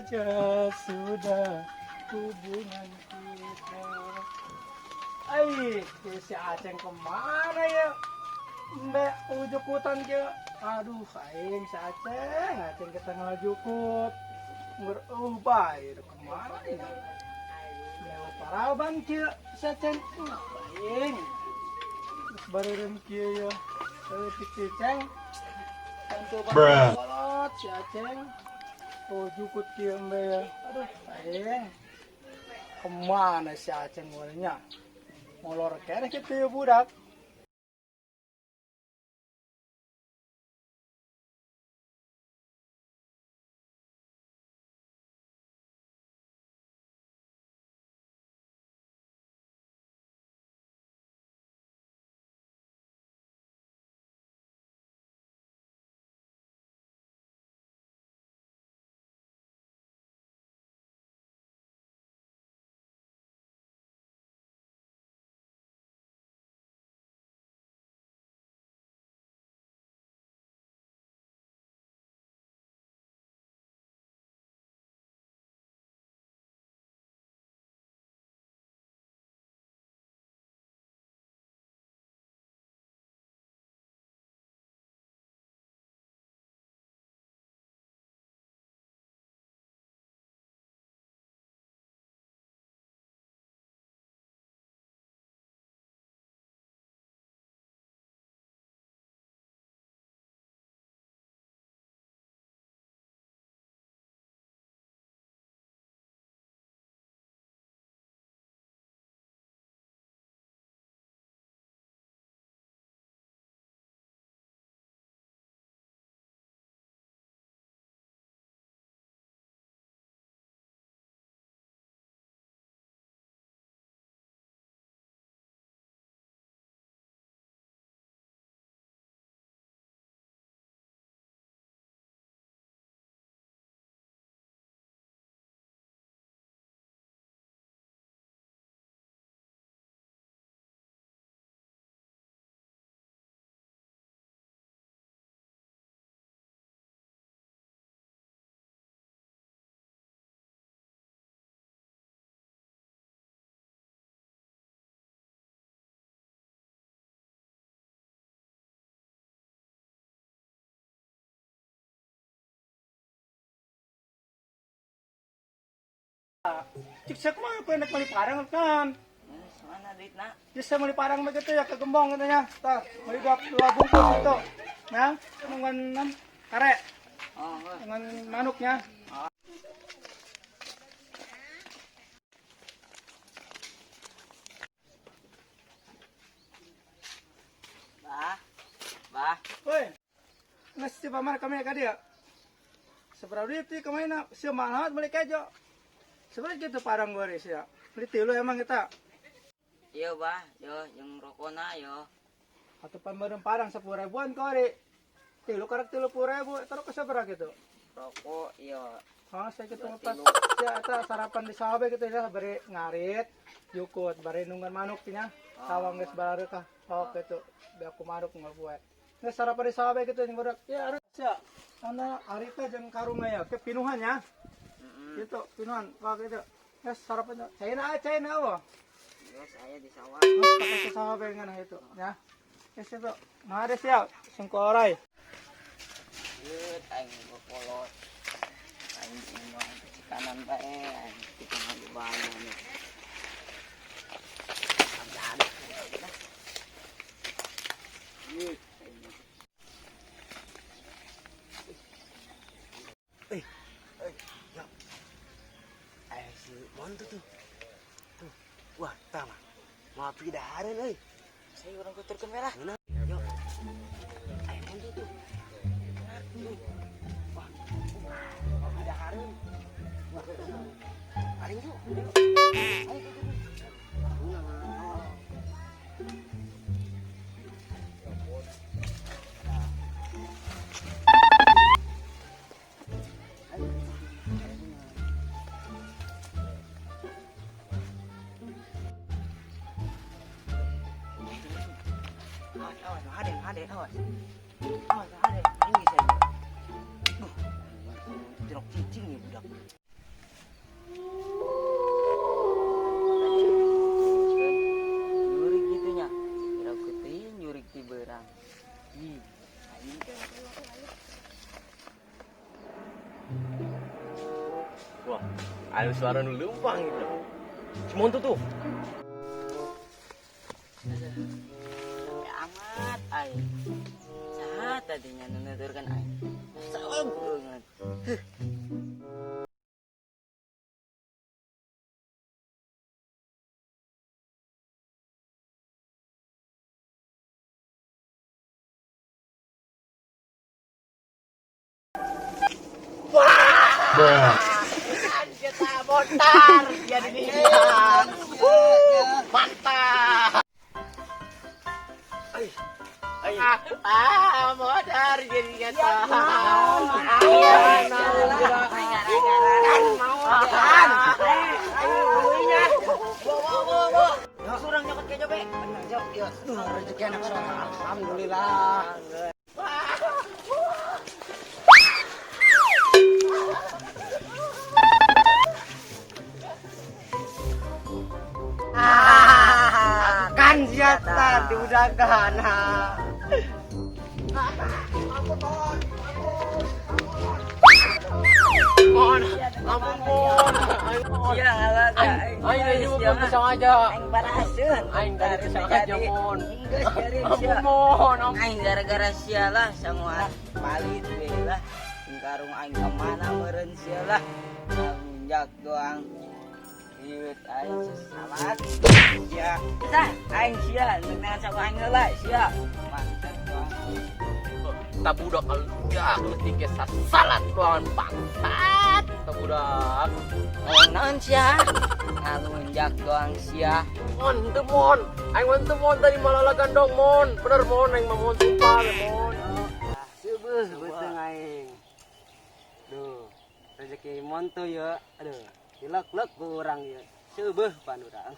Saja sudah hubungan kita. Ay, si Aceng kemana ya? Mbak ujukutan ke. Aduh, aing si Aceng, Aceng kita ngelajukut. Berubah, ya kemana ya? Lewat paraban ke si Aceng. Aing. Terus baru kieu ya. Si Ceng. Tentu kolot si Aceng. Oh, jukut kieu mbe ya. Aduh, aing. Kemana si Aceng mulanya? Molor keneh kitu ya budak. Cik saya kumaha ko nak meuli parang kan. Mana duit na? Di saya meuli parang mah gitu ya ke gembong katanya. Tah, meuli dua bungkus itu. Nah, dengan kare. Oh, dengan manuknya. Oh. Bah. Bah. Woi. Nges si paman kami ka dia. Seberapa duit sih kemana? Si mahal beli kejo. Sebenarnya gitu parang gue sih ya. Beli tilu emang kita. Iya bah, yo yang rokona yo. Atau pembaruan parang 10 ribuan kau ri. Tilu karak 30 ribu, taruh ke seberapa gitu. Rokok iya. Oh, saya gitu ngepas. Ya, eta sarapan di sawah gitu ya, bari ngarit, jukut, bari nunggan manuk nya. Sawah geus bareukah. Oh, gitu. Biar aku manuk nggak. Geus sarapan di sawah gitu yang budak. Ya, harus ya. Karena arita jeung karungnya ya, ke pinuhan ya. Gitu, pinuhan, pak gitu. Geus sarapan. China, China apa? Yo, saya di sawah. Pakai ke sawah pengen itu, ya. Geus itu. Mari siap, sengkorai. Yeut, aing bokolot. Aing imah kanan bae, aing kita ngadu nih. Ya. Si Montu tuh. Tuh. Wah, tama. Mau pergi dahareun euy. Saya urang kuturkeun we lah. Yo. Ayo Montu tuh. Tuh. Wah. Mau pergi dahareun. Wah. Paling yuk. Ayo tuh. Awas, awas, haden, haden, awas. Awas, haden. Ini saya. Duh, jerok cicing ya budak. Ada suara nu leumpang gitu. Si Montu tuh. Ya amat aing. Saha tadinya nu nuturkeun aing. Salah banget. Huh. Kita montar jadi dia. Mantap. Ah, modar jadi kita. Surang nyokot ke jobe. Rezeki anak surang alhamdulillah. Kan siapa diudahkan. Mon, ampun Mon. Sia ngalah Aing juga pun sengaja. Aing balaseun. Aing dari sengaja Mon. Geus biarin Ampun sia. Mon, ampun. Aing gara-gara sia lah semua palit we lah. Karung aing kemana meureun sia lah. Munjak doang. Iut aing sesalat. Sia. Sah, aing sia nengan sama aing heula sia. Mantap doang. Tabudak ya, leutik ge sasalat doang bangsat. Tabudak. Oh, naon sia? Ngalunjak doang sia. Mon, teu Mon. Aing mah teu Mon tadi malah gandong Mon. Bener Mon, aing mah Mon sumpah we, Mon. Seubeus beuteung aing. Duh, rezeki monto ya. Aduh, dilek-lek ku urang ya. Seubeus pan urang.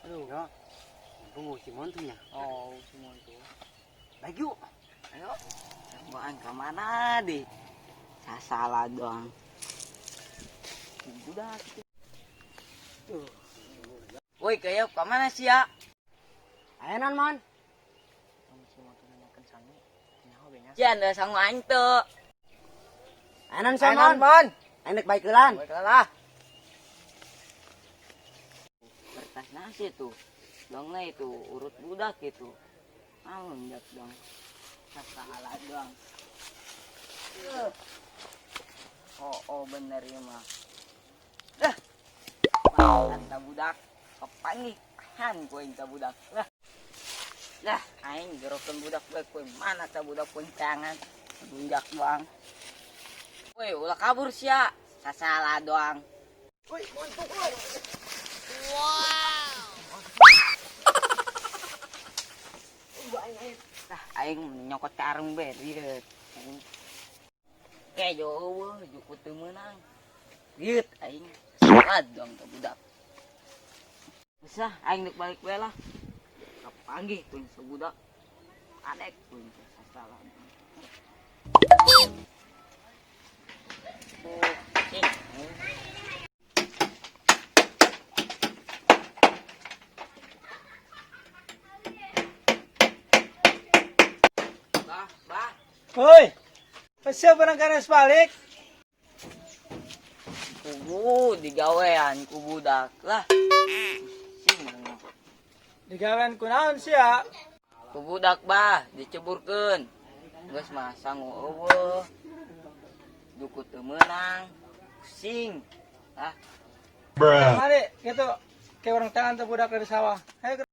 Aduh, yo. Mumpung si montonya. Oh, si Monto. Baik yuk. Ayo. Sama aing kemana deh? Sasalah doang. Budak. Woi, kayak kemana sih ya? Ayo non mon. Jan, ada sangu aing teu. Ayo non mon. Mon. Ayo nek baik heulan. Baiklah. Kertas nasi tuh. Dongna itu urut budak itu. Alunjak dong. Salah doang. Oh, oh bener ya mah. Dah. Mantap budak. Kepangihan kowe ta budak. Lah. Lah, aing gerokeun budak bae kowe mana ta budak kuncangan. Lunjak doang. Woi, ulah kabur sia. Sasalah doang. Woi, monto woi. Lah, aing nyokot karung be rieut. Kejo eueuh jukut teu meunang. Rieut aing. Salah doang ka budak. Geus lah, aing deuk balik we lah. Kapanggih kuing sabudak. Adek kuing sasalah. Cing. Bah, bah. Woi. Siapa nang kanes balik? Kubu digawean ku budak lah. Pusing mah. Digawean kunaon sia? Ku budak bah diceburkeun. Geus mah sangu eueuh. Duku teu meunang. Pusing. Lah, Mari gitu. Kayak orang tangan tuh budak dari sawah. Ayo.